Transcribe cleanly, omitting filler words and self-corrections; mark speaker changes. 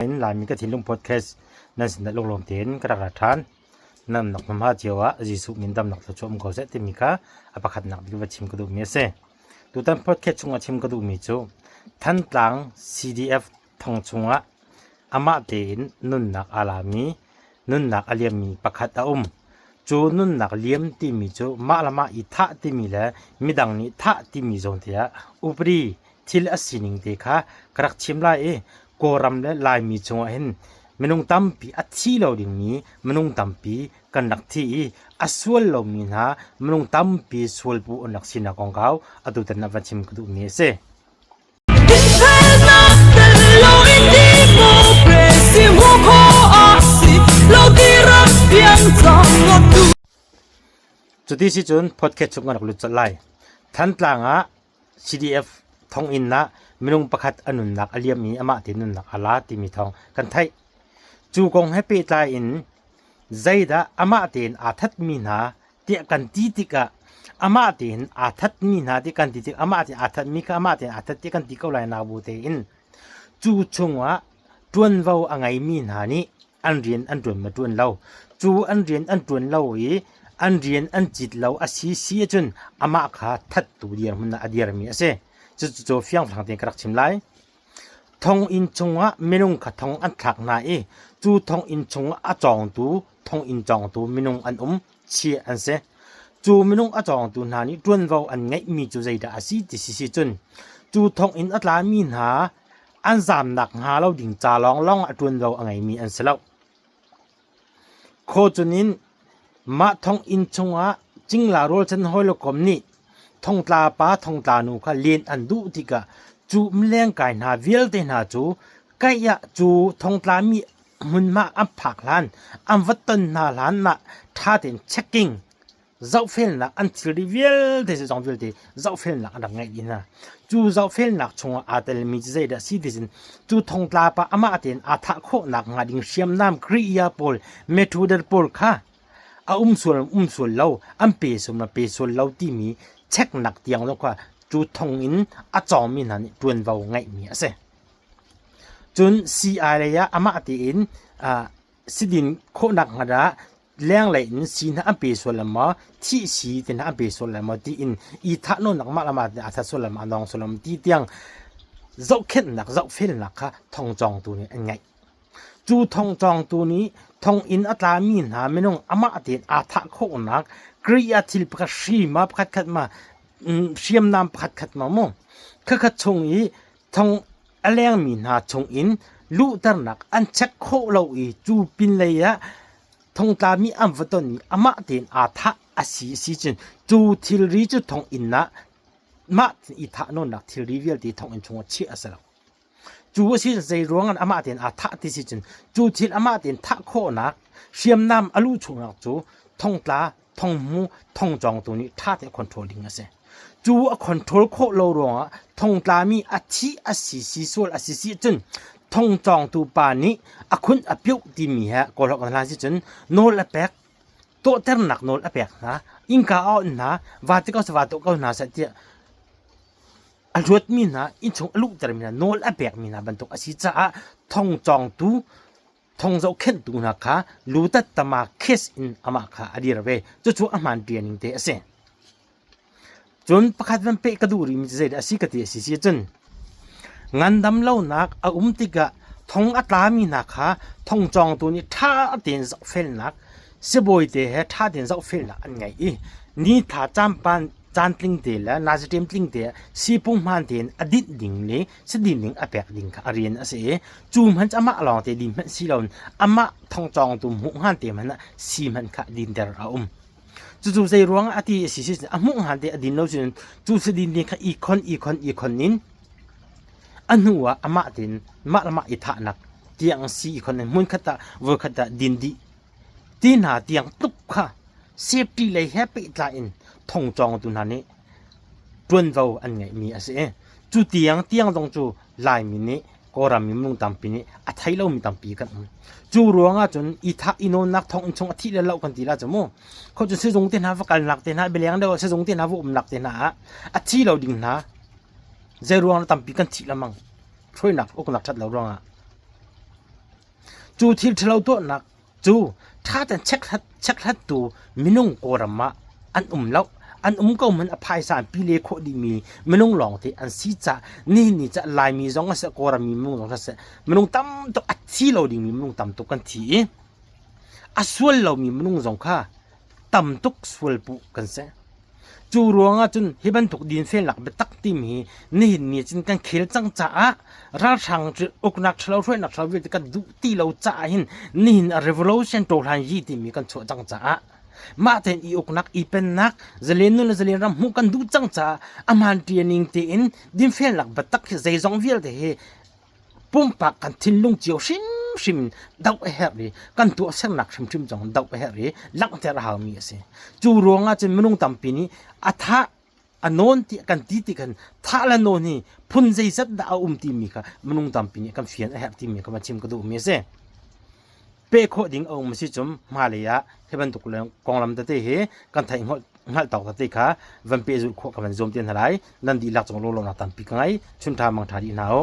Speaker 1: In Laimi ka thinlung podcast nan sinah lunglawm tein ka rak ra ṭhan. Nan nak hmamha cio ah Jesuh min damnak thluachuah um ko seh timi kha a pakhatnak bik va chim ka duhmi a si. Tutan podcast chungah chim ka duhmi cu Thantlang CDF thong chungah amah tein nunnak aa lami, nunnak a liammi pakhat a um. Cu nunnak liam timi cu mah le mah i thah timi le midang nih thah timi zawn te ah upadi thil a sining te kha ka rak chim lai i Kawlram le Laimi chungah hin minung tampi a thi lo dingmi minung tampi kan rak thi i a sual lomi hna minung tampi sualpuh an rak sinak kongkau atu tan ah van chim ka duhmi a si. Cuti si cun podcast chung kan rak lut colh lai. Thantlang ah CDF thonginn ah minung pakhat a nunnak a liam i amah te nunnak a la timi thawng kan theih. Cu kong he pehtlai in zeidah amah tein aa thatmi hna tiah kan ti tikah amah tein aa thatmi hna ti kan ti tik amah tein aa thatmi kha amah tein aa that ti kan ti ko lai na bu tein cu chungah ṭuanvo a ngeimi hna nih an rian an ṭuan ma ṭuan lo. Cu an rian an ṭuan lo i an rian an cit lo a si si ahcun amah kha thattu dirhmun ah a dirmi a si. Cucu fiangfang tein ka rak chim lai. Thonginn chungah minung kha thong an thlak hna i cu thonginn chungah a cawngtu thonginn cawngtu minung an um chiah an si. Cu minung a cawngtu hna nih ṭuanvo an ngeihmi cu zeidah a si ti si si cun cu thonginn a tlami hna an zaamnak hnga lo ding ca lawnglawng ah ṭuanvo a ngeimi an si lo. Khawcun in mah thonginn chungah cingla rualchan hawikom nih thongtla pa thongtla nu kha len an duh tikah cu milengkai hna vialte hna cu kaih ah cu thongtla mi hmunhma an phak hlan an va ton hna hlan ah ṭha tein checking zohfelnak an thilri vialte zeizong vialte zohfelnak an rak ngeih dih hna. Cu zohfelnak chungah aa telmi cu zeidah si ti cun cu thongtla pa amah tein aa thah khawhnak hnga ding hriamnam Kriya pawl Methuder pawl kha a um sual um sual lo an pe sual ma pe sual lo timi cheknak tiang zong kha cu thong in a cawngmi hna nih ṭuanvo ngeihmi a si. Cun CI lei ah amah tein sidin khawhnak hnga dah lenglei in si hna an pe sual lai maw thih si te hna an pe sual lai maw tiin i thah nawnnak mah le mah aa that sual lai maw a nawng sual lai maw ti tiang zohkhenhnak zohfelnak kha thongcawngtu nih an ngeih. Cu thongcawngtu nih thonginn a tlami hna minung amah tein aa thah khawhnak Kri ah thil pakhat hri ma pakhat khat ma hriamnam pakhat khat ma mu khakhat chung i thong a lengmi hna chungin luhternak an check khawh lo i cu pinlei ah thongtlami an va ton i amah tein aa thah a si si cun cu thilri cu thonginn ah mah i thah nawnnak thilri vialte thonginn chungah chiah a si lo. Cu a si zei ruangah amah tein aa thah ti si cun cu thil amah tein thah khawhnak hriamnam a luh chungnak cu thongtla thonghmu thongcawngtu nih ṭha tein control ding a si. Cu a control khawh lo ruangah thongtlami a thi a si si sual a si si cun thongcawngtu pa nih a khun a piuh timi he kawlhawk hna si cun nawl a pek tawhternak nawl a pek hna innka a onh hna va ti ko va tuah ko hna seh tiah a luatmi hna innchung a luhtermi hna nawl a pekmi hna bantuk a si caah thongcawngtu thong zohkhenhtu hna kha lutattama case in amah kha a dir ve. Cucu a hmaan ṭianing te a si. Cun pakhat van peh ka duh rihmi cu zeidah a si ka ti a si si cun ngandam lonak a um tikah thong a tlami hna kha thongcawngtu nih ṭha tein zohfelnak sibawi te he ṭha tein zohfelnak an ngei i ni thla caan caantling te le naziṭem tling te sipung hmaan tein a dinh ding le sidin ding a pek ding kha a rian a si i cu hmanh cu amah lawng te din hmanh si loin amah thongcawngtu hmuh hngan te hmanh ah si hmanh kha dinter a um. Cucu zei ruangah a ti a si si a hmuh hngan te a din lo cun cu sidin ding kha i khon i khon i khon in a hnu ah amah tein mah le mah i thahnak tiang si i khon in hmun khat ah voi khat ah din dih ti hna tiang tluk kha safety lei he pehtlai in thongcawngtu hna nih ṭuanvo an ngeihmi a si i cu tiang tiang zong cu Laimi nih Kawlram mi minung tampi nih a thei lomi tampi kan um. Cu ruangah cun i thah i nawnnak thonginn chung a thih le loh kan ti la cu mu. Kho cun sizung te hna va kalnak te hna bialeng deuh sizung te hna va umnak te hna ah a thi lo ding hna zei ruang tampi kan thih lamang hruainak uknak ṭhat lo ruangah. Cu thil ṭhalo tuahnak cu ṭha tein chekhlat chekhlattu minung Kawlram ah an um lo. An um ko hmanh a phaisa an pile khawh dihmi minung lawngte an si caah nihin ni cah Laimi zong a si, Kawlram mi minung zong a si, minung tam tuk a thi lo dingmi minung tam tuk kan thi i a sual lomi minung zong kha tam tuk sual puh kan si. Cu ruangah cun hi bantuk dinfelnak biatak timi hi nihin ni cun kan khel cang caah ralhrang uknak ṭhalo hruainak ṭhalo vialte kan duh ti lo caah hin nihin a revolution ṭawhlan yi timi kan chuah cang caah mah tein i uknak i pennak zalen nun le zalen ram hmuh kan duh cang caah a hmaan ṭianing tein dinfelnak biatak hi zeizong vialte hi pumpak kan thinlung cio hrimhrim in doh a herh i kan tuahsernak hrimhrim zong doh a herh i langhter a haumi a si. Cu ruangah cun minung tampi nih a thah a nawn ti kan ti ti khan thah le nawn hi phun zeizat dah a um timi kha minung tampi nih kan fian a herh timi kha van chim ka duhmi a si. Peh khawh ding a um a si cun hmailei ah hi bantuk konglam tete hi kan theih hngalh tawk tete kha van pehzulh khawh ka van zuam te hna lai. Nan dihlak cung lunglawmhnak tampi ka ngei. Chun ṭha mang ṭha dih hna u.